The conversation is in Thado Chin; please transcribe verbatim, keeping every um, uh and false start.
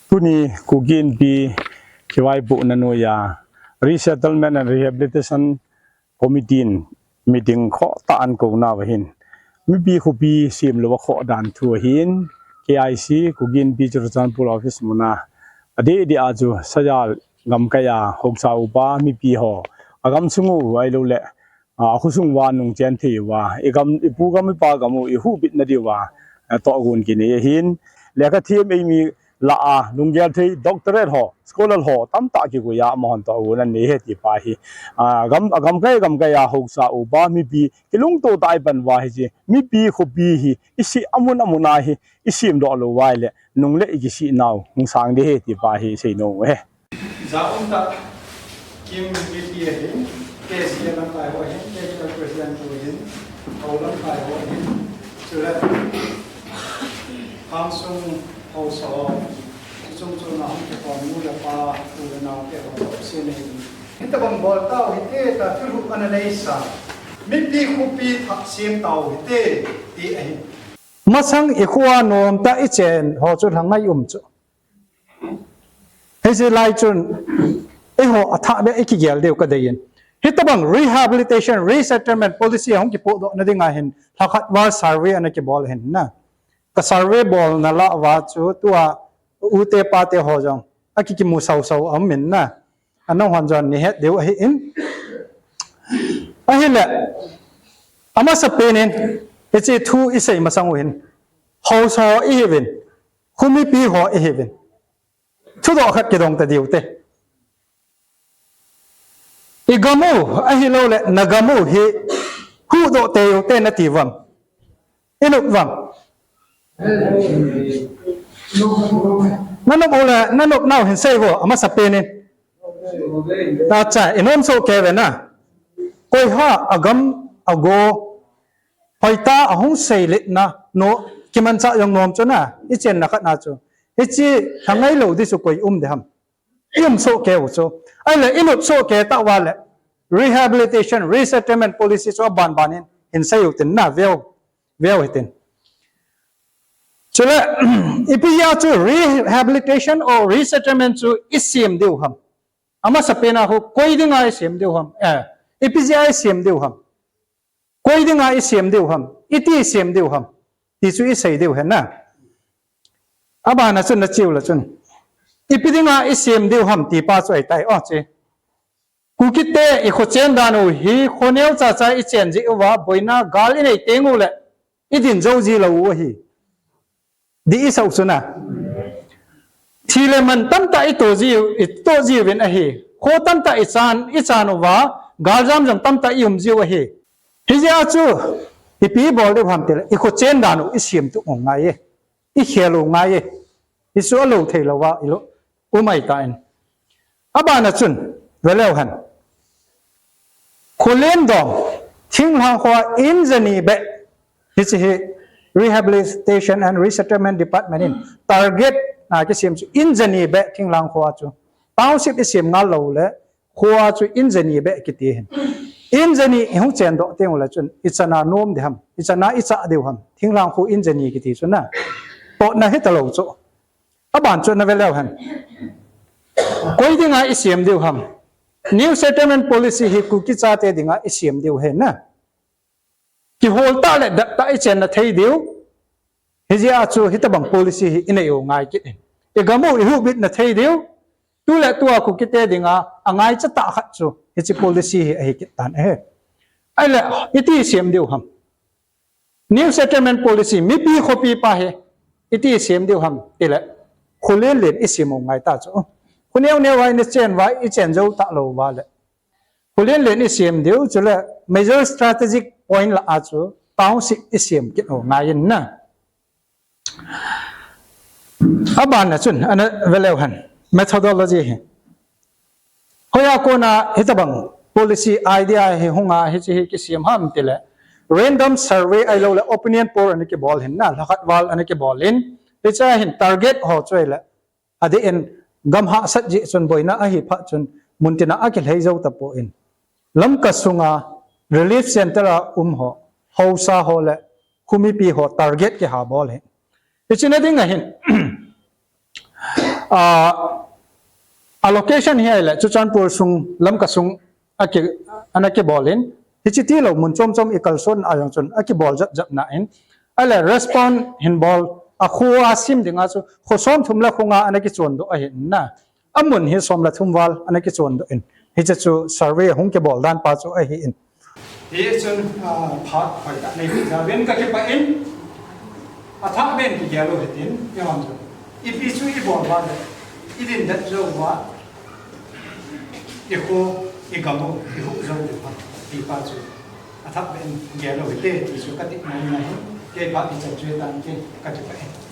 Tuni Kuki Inpi kivaipohna noiya Resettlement and Rehabilitation Committee in meeting khohtah akou nauva hin, mipi khopi semlou a khoh dan thu ahin, K I C, Kuki Inpi Churachandpur office muna adeh deh a chu Saja gamkai a haosa upa mipi ho agamsung u ahilouleh a, khosung uva nungchen thei uva, igam, ipu gam ipa gam u ihuhbitna diuva, a, tohgon kinei ahin, lekha them eimi lah a lunggel thei doctorate ho, scholar ho tamtah kikoi a amahon tohgon anei e ti pa hi, a, gam, agamkai gamkai a haosa upa mipi kilungto tah a ipan uva hiche mipi khopi hi isem amun amun a hi isemdoh lou uva ahileh nung le ikisih nau hung sang ding ahi ti pa hi seinom u ahi. Jaum tah Kim mipi ahin, K C A lamkai ho ahin, K C A president ho ahin, hou lamkai ho ahin, chule Khamsung haosa ho, chuchung chuna hung kikhom nu le pa, u le nao te ho, se nei. Hitobang bol tau hite tia thulhuh ana neisa. Mipi khopi thah sem tau hite, ti ahi. Masang ikhoa nomtah a ichen ho chu lhangai um chu. Hiche lai chun, eiho athah beh ikigel diu kadei in. Hitobang rehabilitation, resettlement policy ahung kipohdohna dinga hin, lhakhat val survey ana kibol ahin na. Ka survey bolna lah uva chu, tua u te pa te ho jong, akikimu sausau aum in na. Anahon jong nahet diu ahin. Ahileh, amasapen in, hiche thu isei masang u hin, haosa ho ihiuvin, khomipi ho ihiuvin, thudoh khat kidong tadiu te. Igam u, ahilouleh nagam u hi huhdoh tei u te nati uvam? Inop uvam? Nanop uleh, nanop nau hin seiuvo, amasapen in. Acha, inom soh kei uve na. Koiham agam ago, hoitah a ahung seiletna, no, kimanchah jong nom chu na, ichenna khat na chu. Hiche, lhangai lou ding chu koi um ding ham? Ium soh kei u chu. Ahileh, inop soh kei tauva leh, rehabilitation, resettlement policy chu abanban in, hin sei u tin na, veu, veu hitin. Chule, ipi jeh a chu rehabilitation or resettlement chu isem diu ham? Amasapen a khu, koi dinga isem diu ham? Eh, ipi jeh a isem diu ham? Koi dinga isem diu ham? Iti isem diu ham? Ti chu isei diu ahi na. Abana chun nache u le chun, ipi dinga isem diu ham ti pa chu ahitai o che. Kuki te ikho chen dan u hi, kho neocha cha ichen jeh uva, boina gal inei teng uleh, idin jou ji lou u ahi. Dih isah u chu na. Thi le man tamtah ito ji, ito jiuvin ahi. Kho tamtah ichan, ichan uva, galjam jong tamtah ium jiu ahi. Hijeh a chu, ipi bol diu ham tileh, ikho chen dan u isem tup u ngai e. Ikhel u ngai e. Hichu alou thei louva, ilo, um ahitan. Abana chun, veleu hen. Kholen dong, thinglhang khoa in jani beh, hiche hi Rehabilitation and Resettlement Department in target na kisem chu in jani beh thinglhang khoa chu. Township isem ngal lou le, khoa chu in jani beh kiti hin. In jani ihung chen doh teng uleh chun, ichan a nom ding ham, ichan a ichah diu ham, thinglhang kho in jani kiti chu na. Tohna hita lou chu. Aban chu na veleu hen. Koi dinga isem diu ham? New settlement policy hi Kuki chate dinga isem diu ahi na. Kihol tah le dap tah ichenna thei diu. Hijeh a chu hitabang policy hi inei u ngai kit in. Igam u ihuhbitna thei diu. Tu le tua Kuki te dinga angaicha tah khat chu hiche policy hi ahi kit tan ahi. Ahileh iti isem diu ham? New settlement policy, mipi khopi pa hi, iti isem diu ham, tileh. Kholen len isem u ngai ta chu. Kho neo neo a ina chen uva, ichen jou talou uva leh. Kholen len isem diu, chuleh major strategic point lah a chu, township isem kit u ngai in na. Aban na chun, ana veleu hen, methodology hi. Hoiya kona hitabang policy idea hi hunga hiche hi kisem ham tileh. Random survey ahilou le opinion poll ana kibol hin na, lhakhat val ana kibol in. Hiche hin target ho chu ahileh. Adeh in gam hahsat jeh chun boina ahi phat chun muntina akilhei jou tapon. Lamka sunga relief center a um ho, haosa ho le khomipi ho target kiha bol hi. Hiche na dinga hin. A, a location hi ahile Churachandpur sung, Lamka sung aki, ana kibol in, hiche tilou mun chom chom i kalson a jong chun akibol jap jap na in. Ahile respond hin bol, a kho a sim dinga chu kho som thum le kho nga ana kichon doh ahi in na. A mun hi som le thum val ana kichon doh in. Hiche chu survey hung kibol dan pa chu ahi in. Hichun, ah, phat hoitah nei hi jeh in ka kipah in, athah beh in kigel u hitin, i hon chu. Ipi chu i bol uva le, i din det jou uva, i kho, i gam u, i huh jou diu ham, ti pa chu athah beh in gel u hite, ti chu ka ti nom na hi, kei phat i chan chu hitan, kei ka kipah in.